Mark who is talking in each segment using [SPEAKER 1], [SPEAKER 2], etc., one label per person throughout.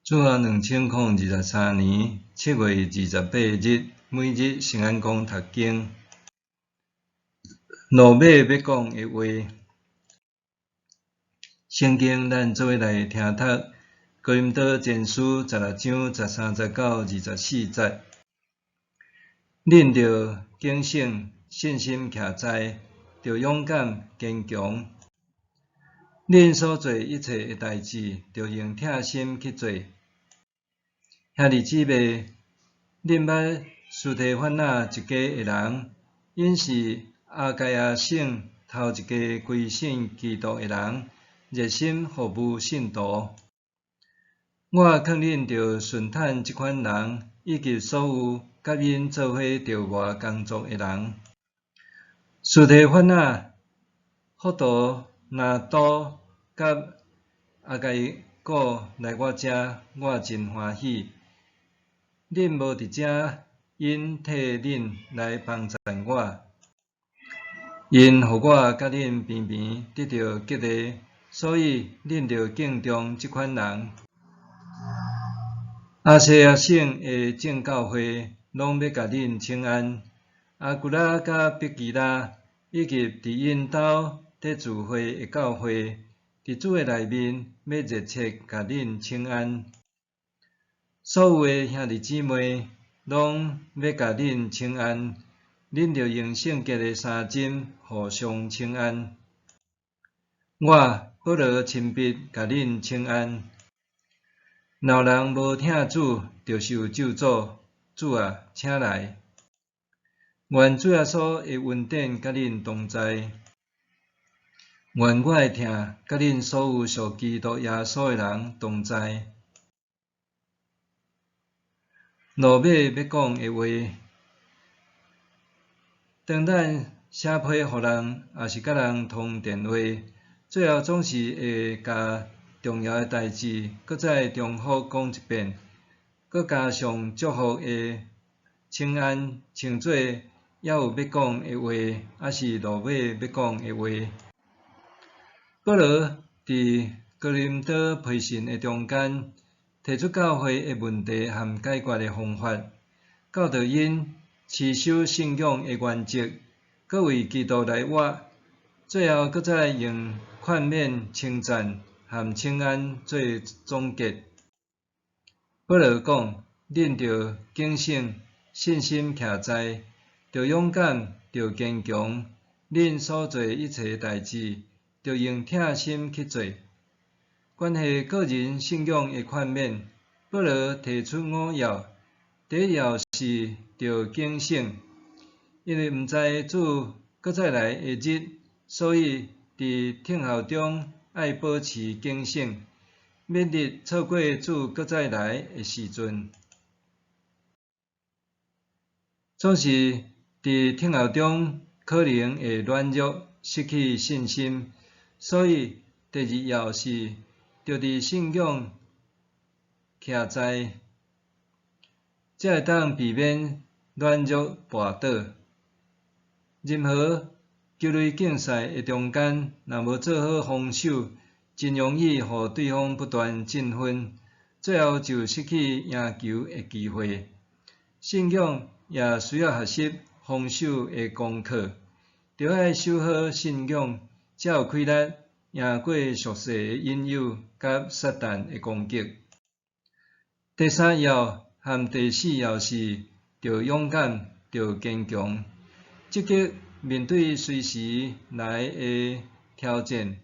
[SPEAKER 1] 主後2023年7月28日，每日聖安講讀經。落尾欲講的話，聖經咱做伙來聽讀《哥林多前書》16章13節到24節。恁著警醒，信心徛在，著勇敢堅強。恁所做一切的代誌，著用疼心去做。兄弟姊妹，恁捌司提反那一家的人，𪜶是亞該亞省頭一个歸信基督的人，熱心服務聖徒。我勸恁著順坦這款人，以及所有佮𪜶做伙著外工作的人。司提反那、福多拿都佮阿該古來我遮，我真歡喜。恁無佇遮，𪜶替恁來幫贊我。𪜶予我佮恁平平得著激勵，所以恁著敬重這款人。亞細亞省的眾教會攏欲共恁請安。亞居拉佮百基拉，以及佇𪜶兜佇聚會的教會，佇主的內面欲熱切共恁請安。所有的兄弟姊妹攏欲共恁請安，恁著用聖潔的三針互相請安。我保羅親筆共恁請安。若有人無疼主，著受咒詛。主啊，請來！願主耶穌的恩典佮恁同在。願我的疼佮恁所有屬基督耶穌的人同在。落尾欲講的話，當咱寫批予人，抑是佮人通電話，最後總是會共重要的代誌，閣再重複講一遍，閣加上祝福的請安，稱做猶有欲講的話，抑是落尾欲講的話。保羅佇哥林多批信的中間，提出教會的問題和解決的方法，教導𪜶持守信仰的原則，閣為基督來活，最後閣再用勸勉、稱讚和請安做總結。保羅講：恁著警醒，信心徛在，著勇敢，著堅強。恁所做一切代誌，著用疼心去做。關係個人信仰的勸勉，保羅提出五要。第一要是著警醒，因為毋知主閣再來的日，所以佇等候中愛保持警醒，免得錯過主閣再來的時陣。總是佇等候中可能會軟弱，失去信心，所以第二要是著佇信仰徛在，才會當避免軟弱跋倒。任何球類競賽的中間，若無做好防守，真容易予對方不斷進分，最後就失去贏球的機會。信仰也需要學習防守的功課，著愛守好信仰，才有氣力贏過俗世的引誘佮撒旦的攻擊。第三要和第四要是著勇敢、著堅強，積極面對隨時來的挑戰。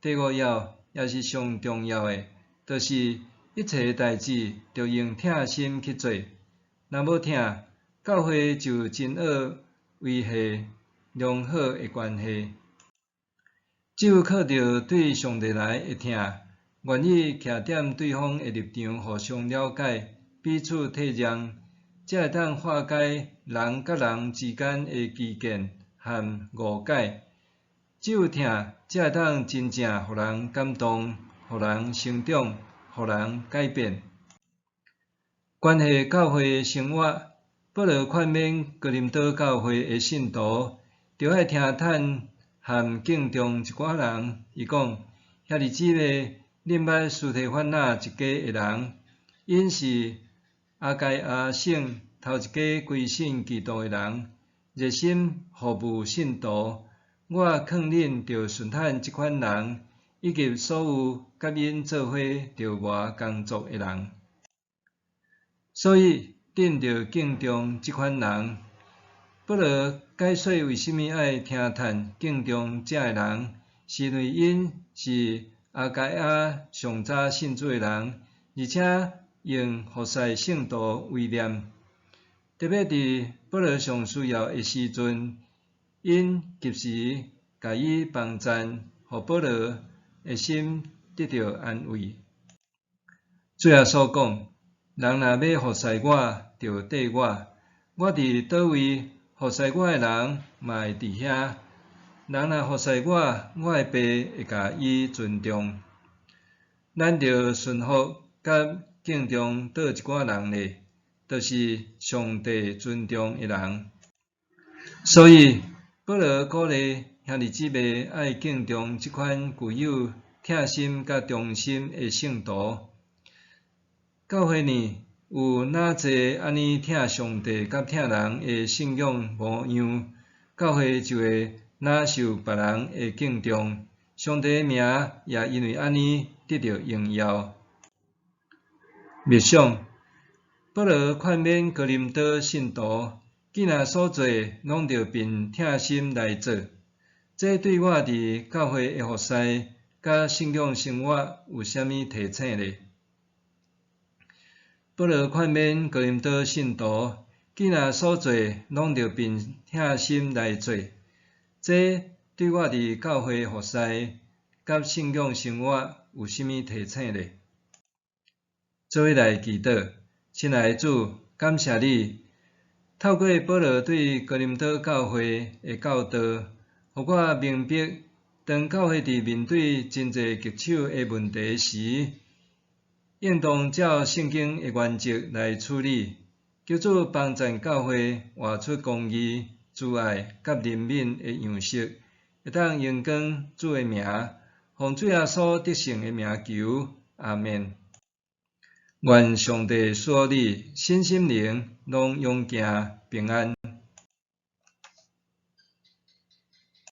[SPEAKER 1] 第五要也是上重要的，就是一切代誌著用疼心去做。若無疼，教會就真惡維繫良好的關係。只有靠著對上帝來的疼，願意徛踮對方的立場，互相了解，彼此體諒，才會當化解人佮人之間的歧見和誤解。只有疼，才會當真正予人感動，予人成長，予人改變。關係教會的生活，保羅勸勉哥林多教會的信徒，著愛聽坦和敬重一寡人。伊講：兄弟姊妹，恁捌司提反那一家的人， 𪜶是亞該亞省頭一家歸信基督的人，熱心服務聖徒。我勸恁著順趁這款人，以及所有佮𪜶做伙著穣工作的人。所以，恁著敬重這款人。保羅解說為啥物愛聽趁敬重這的人，是因為𪜶是亞該亞上早信主的人，而且用服侍聖徒為念。特別佇保羅上需要的時陣，𪜶及時共伊幫贊，予保羅的心得著安慰。主耶穌講：人若欲服侍我，著綴我；我佇佗位，服侍我的人嘛會佇遐。人若服侍我，我的爸會共伊尊重。咱著順服佮敬重佗一寡人咧，就是上帝尊重的人。所以，保羅鼓勵兄弟姊妹愛敬重這款具有疼心佮忠心的聖徒。教會呢，有若濟按呢疼上帝佮疼人的信仰模樣，教會就會若受別人的敬重，上帝的名也因為按呢得著榮耀。默想，保羅勸勉哥林多信徒，既若所做，攏著憑疼心來做。這對我佇教會的服侍佮信仰生活有啥物提醒咧？保羅勸勉哥林多信徒，既若所做，攏著憑疼心來做。這對我佇教會服侍佮信仰生活有啥物提醒咧？做伙來祈禱，親愛的主，感謝你透過保羅對哥林多教會的教導，予我明白，當教會佇面對真濟棘手的問題時，應當照聖經的原則來處理。求主幫贊教會活出公義、慈愛佮憐憫的樣式，會當榮光主的名，奉主耶穌得勝的名求，阿們。願上帝賜予你身心靈攏勇健平安。